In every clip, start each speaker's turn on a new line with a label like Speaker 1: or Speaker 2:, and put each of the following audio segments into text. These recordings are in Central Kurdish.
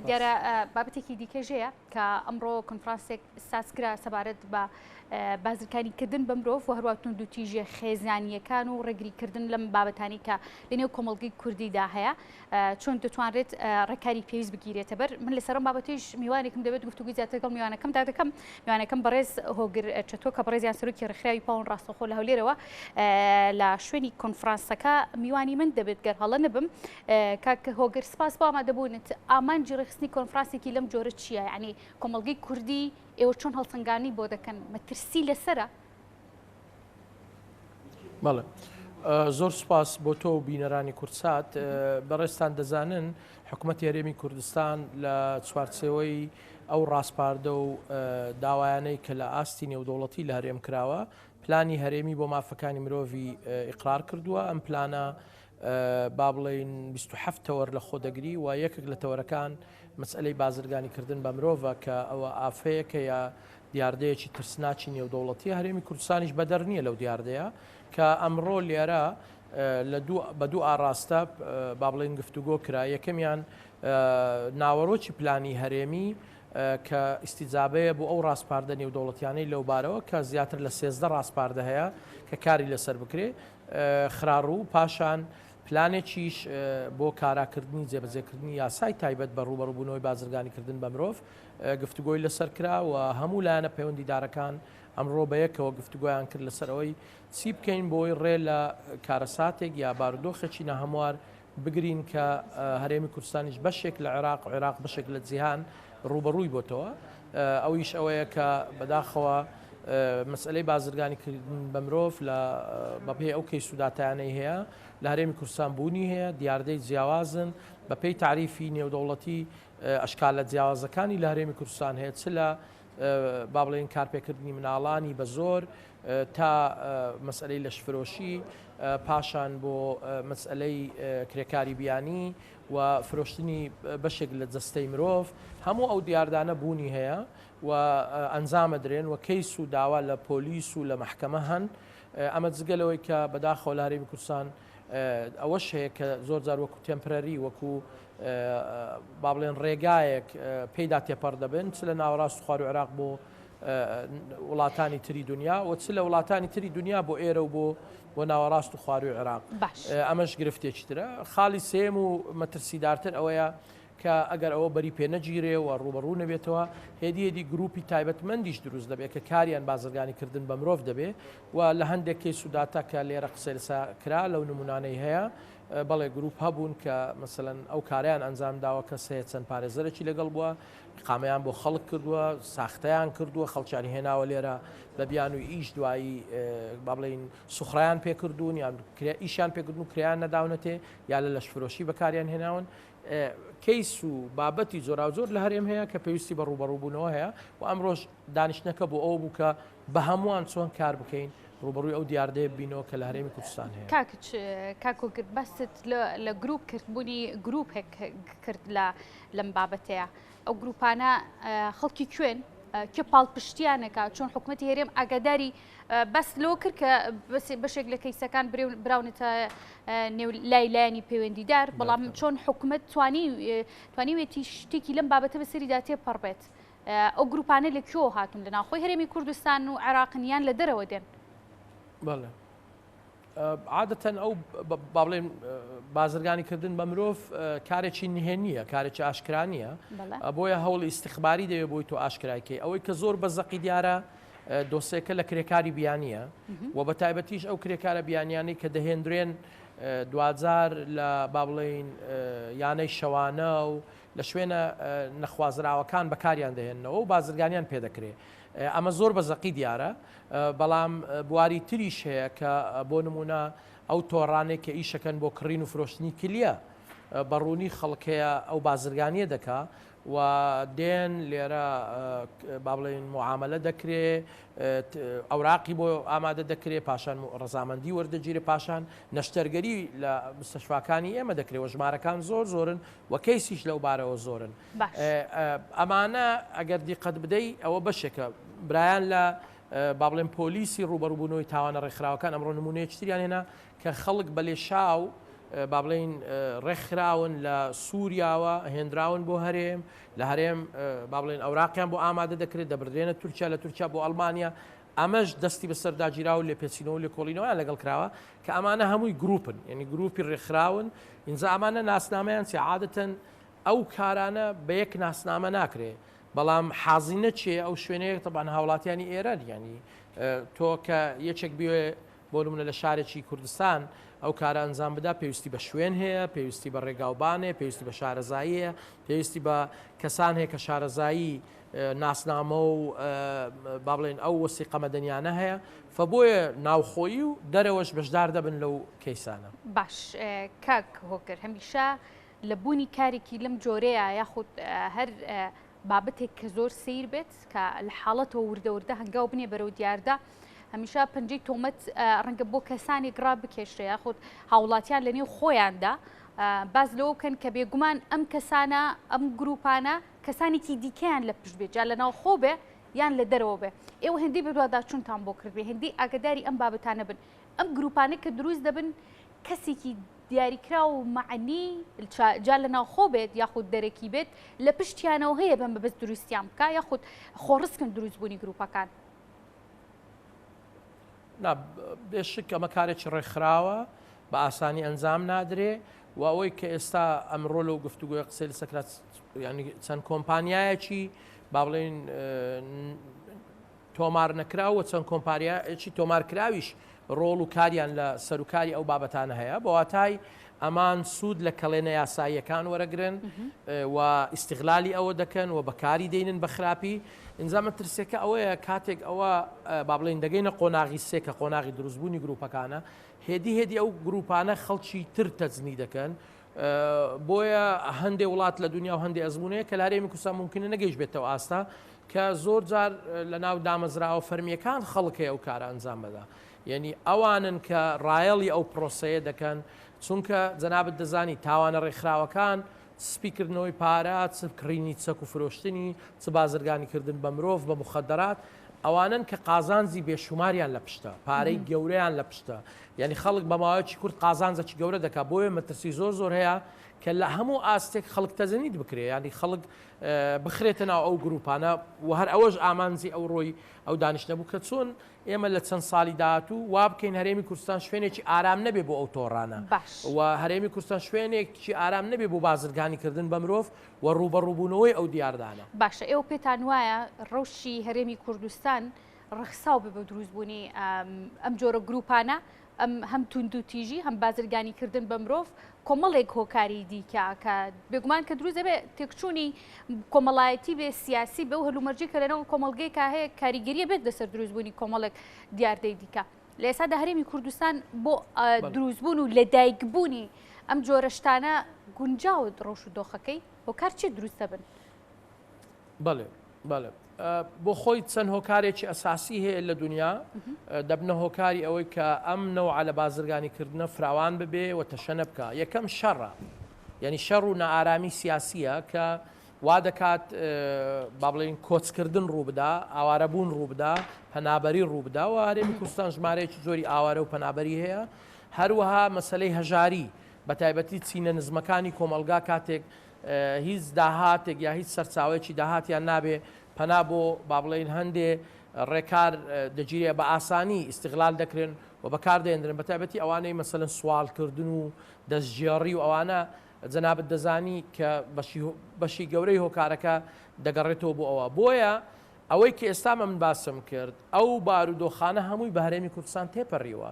Speaker 1: دیارە بابەتێکی دیکەش هەیە کە ئەمڕۆ کۆنفرانسێک سازکرا سەبارەت بە بازرگانیکردن بە مرۆڤ و هەروە توندوتیژیە خێزانییەکان و ڕێگریکردن لەم بابەتانی کە لەنێو کۆمەڵگەی کوردیدا هەیە چۆن دەتوانرێت ڕێکاری پێویست بگیرێتە بەر. من لەسەر ئەم بابەتەیش میوانێکم دەبێت گفتوگوی زیاتر لەگەڵ میوانەکەمدا دەکەم. میوانەکەم بەڕێز هۆگر چەتۆ کە بەڕێزیان سەرۆکی ڕێکخراوی پاوەن ڕاستەوخۆ لە هەولێرەوە لە شوێنی کۆنفرانسەکە میوانی من دەبێت گەر هەڵە نەبم. کاک هۆگر سپاس بۆ ئامادەبوونت. ئامانجی ڕێکخستنی کۆنفرانسێکی لەم جۆرە چییە؟ یعنی کۆمەڵگەی کوردی ئێوە چۆن هەڵسەنگاندنی بۆ دەکەن؟ مەترسی لەسەرە؟
Speaker 2: بەڵێ زۆر سوپاس بۆ تۆ و بینەرانی کوردسات. بەڕێزتان دەزانن حکوومەتی هەرێمی کوردستان لە چوارچێوەی ئەو ڕاسپاردە و داوایانەی کە لە ئاستی نێودەوڵەتی لە هەرێم کراوە پلانی هەرێمی بۆ مافەکانی مرۆڤی ئیقرار کردووە. ئەم پلانە با بڵێین 27 تەوەر لە خۆ دەگری و یەکێک لە تەوەرەکان مەسئلەی بازرگانیکردن بە مرۆڤە کە ئەوە ئافەیەکە یا دیاردەیەکی ترسناکی نێودەوڵەتیە، هەرێمی کوردستانیش بەدەر نییە لەو دیاردەیە کە ئەمڕۆ لێرە لە دوو بە دوو ئاڕاستە با بڵێین گفتوگۆ کرا، یەکەمیان ناوەرۆکی پلانی هەرێمی کە ئیستیجابەیە بۆ ئەو ڕاسپاردە نێودەوڵەتیانەی لەوبارەوە کە زیاتر لە 13 ڕاسپاردە هەیە کە کاری لەسەر بکرێ خراڕوو، پاشان پلانێکیش بۆ کاراکردنی جێبەجێکردنی یاسای تایبەت بە ڕووبەڕووبوونەوەی بازرگانیکردن بە مرۆڤ گفتوگۆی لەسەر کرا و هەموو لایەنە پەیوەندیدارەکان ئەمڕۆ بەیەکەوە گفتوگۆیان کرد لەسەر ئەوەی چی بکەین بۆی ڕێ لە کارەساتێک یا بارودۆخێکی ناهەموار بگرین کە هەرێمی کوردستانیش بەشێک لە عێراق و عێراق بەشێک لە جیهان ڕووبەڕووی بۆتەوە. ئەویش ئەوەیە کە بەداخەوە مەسئلەی بازرگانیکردن بە مرۆڤ لە بەپێی ئەو کەیس و داتایانەی هەیە لە هەرێمی کوردستان بوونی هەیە، دیاردەی جیاوازن بەپێی تاریفی نێودەوڵەتی ئەشکالە جیاوازەکانی لە هەرێمی کوردستان هەیە چ لە با بڵێین کارپێکردنی مناڵانی بە زۆر تا مەسئلەی لەشفرۆشی پاشان بۆ مەسئلەی کرێکاری بیانی و فرۆشتنی بەشێک لە جەستەی مرۆڤ هەموو ئەو دیاردانە بوونی هەیە و ئەنجامەدرێن و کەیس و داوا لە پۆلیس و لە مەحکەمە هەن ئەمە جگە لەوەی کە بەداخەوە لە هەرێمی کوردستان ئەوەش هەیە کە زۆر جار وەکو temporary وەکو با بڵێن ڕێگایەک پێیدا تێپەڕ دەبن چ لە ناوەڕاست و خوارو عێراق بۆ وڵاتانی تری دنیا و چ لە وڵاتانی تری دنیا بۆ ئێرە و بۆ بۆ ناوەڕاست و خواروی عێراق ئەمەش گرفتێکی ترە خاڵی سێم و مەترسیدارتر ئەوەیە کە ئەگەر ئەوە بەری پێ نەگیرێ و ڕووبەڕوو نەبێتەوە، هێدی هێدی گرووپی تایبەتمەندیش دروست دەبێ کە کاریان بازرگانی کردن بە مرۆڤ دەبێ و لە هەندێک کەیس و داتا کە لێرە قسەی لەسەر کرا لەو نموونانەی هەیە بەڵێ گرووپ هەبوون کە مەسەلەن ئەو کارەیان ئەنجام داوە کەس هەیە چەند پارێزەرێکی لەگەڵ بووە ئیقامەیان بۆ خەڵک کردووە ساختەیان کردووە خەڵکیان هێناوە لێرە بە بیانووی ئیش دوایی با بڵێین سوخرەیان پێکردوون یان ئیشیان پێکردن و کرێیان نەداونەتێ یا لە لەشفرۆشی بەکاریان هێناون کەیس و بابەتی جۆراوجۆر لە هەرێم هەیە کە پێویستی بە ڕووبەڕووبوونەوە هەیە و ئەمڕۆش دانیشتنەکە بۆ ئەوە بوو کە بە هەمووان چۆن کار بکەین ڕووبەڕووی ئەو دیاردەیە ببینەوە کە لە هەرێمی کوردستان هەیە.
Speaker 1: کاک کاک هۆگر باست لە گروپ کرد بوونی گروپێک کرد لە لەم بابەتەیە ئەو گروپانە خەڵکی کوێن کێ پاڵپشتیانەکە چۆن حکوومەتی هەرێم ئاگاداری باس لەوە کرد کە بەشێک لە کەیسەکان براونەتە نێو لای لایەنی پەیوەندیدار بەڵام چۆن حکوومەت توانی توانیوێتی شتێکی لەم بابەتە بەسەریدا تێپەڕ بێت ئەو گروپانە لە کوێوە هاتوون لە ناوخۆی هەرێمی کوردستان و عێراقن یان لە دەرەوە دێن؟
Speaker 2: بەڵێ عادەتەن ئەو با بڵێن بازرگانی کردن بە مرۆڤ کارێکی نهێنیە کارێکی ئاشکرا نییە بۆیە هەوڵی ئیستیخباری دەوێت بۆی تۆ ئاشکرایکەی ئەوەی کە زۆر بە زەقی دیارە دۆسێکە لە کرێکاری بیانیە و بە تایبەتیش ئەو کرێکارە بیانیانەی کە دەهێندرێن دواجار لە با بڵێین یانەی شەوانە و لە شوێنە نەخوازراوەکان بەکاریان دەهێننەوە و بازرگانیان پێدەکرێ ئەمە زۆر بە زەقی دیارە بەڵام بواری تریش هەیە کە بۆ نمونە ئەو تۆڕانەی کە ئیشەکەن بۆ کڕین و فرۆشتنی کلیە بە ڕوونی خەڵک هەیە ئەو بازرگانیە دەکا و دێن لێرە با بڵێین معاملە دەکرێ ئەوراقی بۆ ئامادە دەکرێ پاشان ڕەزامەندی وەردەگیرێ پاشان نەشتەرگەری لە مستەشفاکانی ئێمە دەکرێ و ژمارەکان زۆر زۆرن و کەیسیش لەو بارەوە زۆرن ئەمانە ئەگەر دیقەت بدەی ئەوە بەشێکە برایان لە با بڵێن پۆلیسی ڕوبەڕوبوونەوەی تاوانە ڕێکخراوەکان ئەمڕۆ نمونەیەکی تریان هێنا کە خەڵک بە لێشاو. با بڵێین ڕێکخراون لە سووریاوە هێنراون بۆ هەرێم، لە هەرێم با بڵێین ئەوراقیان بۆ ئامادە دەکرێت، دەبردرێنە تورکیا، لە تورکیا بۆ ئەڵمانیا، ئەمەش دەستی بەسەردا گیراوە و لێپێچینەوە و لێکۆڵینەوەیان لەگەڵ کراوە کە ئەمانە هەمووی گروپن، یعنی گروپی ڕێکخراون، ئینجا ئەمانە ناسنامەیان چیە؟ عادەتەن ئەو کارانە بە یەک ناسنامە ناکرێ، بەڵام حازینە چێ ئەو شوێنەیە تەبعەن هاوڵاتیانی ئێران، یعنی تۆ کە یەکێک بێ بۆ نمونە لە شارێکی کوردستان ئەو کارە ئەنجام بدا پێویستی بە شوێن هەیە، پێویستی بە ڕێگاوبان هەیە، پێویستی بە شارەزایی هەیە، پێویستی بە کەسان هەیە کە شارەزایی ناسنامە و با بڵێن ئەو وەسیقە مەدەنیانە هەیە، فەبۆیە ناوخۆیی و دەرەوەش بەشدار دەبن لەو کەیسانە.
Speaker 1: باش کاک هۆگر هەمیشە لە بوونی کارێکی لەم جۆرەیە یاخود هەر بابەتێک کە زۆر سەیر بێت کە لە حاڵەتەوە وردە وردە هەنگاو بنێ بەرەو دیاردە هەمیشە پەنجەی تۆمەت ڕەنگە بۆ کەسانێک ڕابکێشرێ یاخود هاوڵاتیان لە نێو خۆیاندا باز لەوە بکەن کە بێگومان ئەم کەسانە ئەم گروپانە کەسانێکی دیکەیان لە پشت بێت جا لە ناوخۆ بێ یان لە دەرەوە بێ ئێوە هێندەی بەدواداچوونتان بۆ کردبێ هێندەی ئاگداری ئەم بابەتانە بن ئەم گروپانە کە دروست دەبن کەسێکی دیاریکراو و مەعنی جا لە ناوخۆ بێت یاخود دەرەکی بێت لە پشتیانەوە هەیە بە مەبەست دروستیان بکا یاخود خۆڕسکن دروستبوونی گروپەکان؟
Speaker 2: نا بێشک ئەمە کارێکی ڕێکخراوە بە ئاسانی ئەنجام نادرێ و ئەوەی کە ئێستا ئەمڕۆ لەو گفتوگۆی قسەی لەسەر کرا ینی چەند کۆمپانیایەکی با بڵێین تۆمار نەکراو و چەند کۆمپانیایەکی تۆمارکراویش ڕۆڵ و کاریان لە سەروکاری ئەو بابەتانە هەیە، بە واتای ئەمان سوود لە کەڵێنە یاساییەکان وەرەگرن و ئیستغلالی ئەوە دەکەن و بەکاری دێنن بە خراپی. ئینجا مەترسیەکە ئەوەیە کاتێک ئەوە با بڵێین دەگەینە قۆناغی سێ کە قۆناغی دروستبوونی گروپەکانە، هێدی هێدی ئەو گروپانە خەڵکی تر تەجنی دەکەن، بۆیە هەندێ وڵات لە دنیا و هەندێ ئەزموون هەیە کە لە هەرێمی کوردستان مومکینە نەگەیشتبێتەوە ئاستە کە زۆر جار لە ناو دامەزراوە فەرمییەکان خەڵک هەیە ئەو کارە ئەنجام بەدا یعنی ئەوانن کە ڕایەڵی ئەو پرۆسەیە دەکەن چونکە جەنابت دەزانی تاوانە ڕێکخراوەکان چ سپیکردنەوەی پارە چ کڕینی چەک و فرۆشتنی چ بازرگانیکردن بە مرۆڤ بە مخدرات ئەوانەن کە قازانجی بێشوماریان لە پشتە، پارەی گەورەیان لە پشتە، یانی خەڵک بە ماوەیەکی کورت قازانجەکی گەورە دەکات، بۆیە مەترسی زۆر زۆر هەیە کە لە هەموو ئاستێک خەڵک تەجنید بکرێ، یانی خەڵک بخرێتە ناو ئەو گروپانە و هەر ئەوەش ئامانجی ئەوڕۆی ئەو دانیشتنە بوو کە چۆن ئێمە لە چەند ساڵی داهاتوو وا بکەین هەرێمی کوردستان شوێنێکی ئارام نەبێ بۆ ئەو تۆڕانە و هەرێمی کوردستان شوێنێکی ئارام نەبێ بۆ بازرگانیکردن بە مرۆڤ و ڕووبەڕووبوونەوەی ئەو دیاردانە.
Speaker 1: باشە ئێوە پێتان وایە ڕەوشی هەرێمی کوردستان ڕەخساو بێ بە دروستبوونی ئەم جۆرە گروپانە، ئەم هەم توندوتیژی هەم بازرگانی کردن بە مرۆڤ کۆمەڵێک هۆکاری دیکە کە بێگومان کە دروست دەبێت تێکچوونی کۆمەڵایەتی بێ سیاسی بێ و هەلومەرجی کە لەناو کۆمەڵگەیەکا هەیە کاریگەریە بێت لەسەر دروستبوونی کۆمەڵێک دیاردەی دیکە. لە ئێستادا هەرێمی کوردستان بۆ دروستبوون و لەدایکبوونی ئەم جۆرە شتانە گونجاوە ڕەوش و دۆخەکەی هۆکار چی دروست دەبن؟
Speaker 2: بەڵێ بەڵێ بۆ خۆی چەند هۆکارێکی ئەساسی هەیە لە دنیا دەبنە هۆکاری ئەوەی کە ئەم نەوعە لە بازرگانیکردنە فراوان ببێ و تەشەنە بکە یەکەم شەڕە یعنی شەڕ و نائارامی سیاسیە کە وا دەکات با بڵێین کۆچکردن ڕووبدا، ئاوارەبوون ڕووبدا، پەنابەری ڕووبدا و هەرێمی کوردستان ژمارەیەکی زۆری ئاوارە و پەنابەری هەیە. هەروەها مەسەلەی هەژاری، بەتایبەتی چینە نزمەکانی کۆمەڵگا کاتێک هیچ داهاتێک یا هیچ سەرچاوەیەکی داهاتیان نابێ پەنا بۆ با بڵێین هەندێ ڕێکار دەگیرێ بە ئاسانی ئیستغلال دەکرێن و بەکاردێنرێن بەتایبەتی ئەوانەی مەسەلەن سواڵکردن و دەستگێڕی و ئەوانە جەنابت دەزانی کە بەشی بەشی گەورەی هۆکارەکە دەگەڕێتەوە بۆ ئەوە. بۆیە ئەوەی کە ئێستا من باسم کرد ئەو بارودۆخانە هەمووی بە هەرێمی کوردستان تێپەڕیوە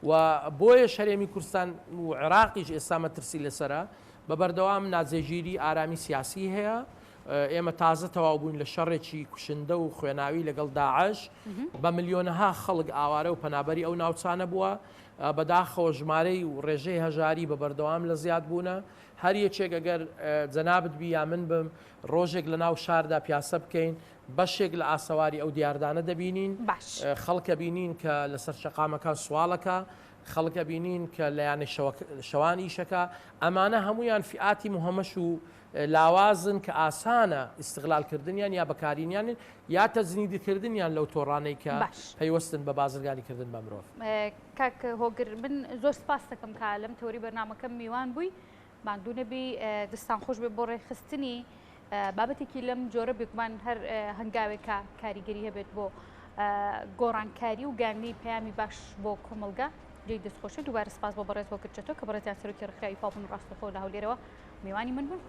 Speaker 2: و بۆیەش هەرێمی کوردستان و عێراقیش ئێستا مەترسی لەسەرە بە بەردەوام ناجێگیری ئارامی سیاسی هەیە. ئێمە تازە تەواو بووین لە شەڕێکی کوشندە و خوێناوی لەگەڵ داعش بە ملیۆنەها خەڵک ئاوارە و پەنابەری ئەو ناوچانە بووە. بەداخەوە ژمارەی و ڕێژەی هەژاری بە بەردەوام لە زیاد بوونە، هەر یەکێک ئەگەر جەنابت بی یا من بم ڕۆژێک لە ناو شاردا پیاسە بکەین بەشێک لە ئاسەواری ئەو دیاردانە دەبینین،
Speaker 1: باش.
Speaker 2: خەڵک ئەبینین کە لەسەر شەقامەکان سواڵەکا، خەڵک ئەبینین کە لە یانەی شەوان ئیشەکا، ئەمانە هەموویان فیئاتی موهەمەش و. لاوازن کە ئاسانە ئیستغلال کردنیان یا بەکارینیان یا تەجنیدکردنیان لەو تۆڕانەی کە
Speaker 1: باش.
Speaker 2: پەیوەستن بە بازرگانی کردن بە مرۆڤ.
Speaker 1: کاک هۆگر من زۆر سپاست دەکەم کە لەم تەوەری بەرنامەکەم میوان بووی ماندوو نەبی دەستان خۆش بێ بۆ ڕێکخستنی بابەتێکی لەم جۆرە بێگومان هەر هەنگاوێکە کاریگەری هەبێت بۆ گۆڕانکاری و گەیاندنی پەیامی باش بۆ کۆمەڵگا جێی دەستخۆشی دووبارە سپاس بۆ بەڕێز هۆگر چەتۆ کە بەڕێزیان سەرۆکی ڕێکخراوی پاڵبوون ڕاستەوخۆ لە هەولێرەوە میوانی من بوون.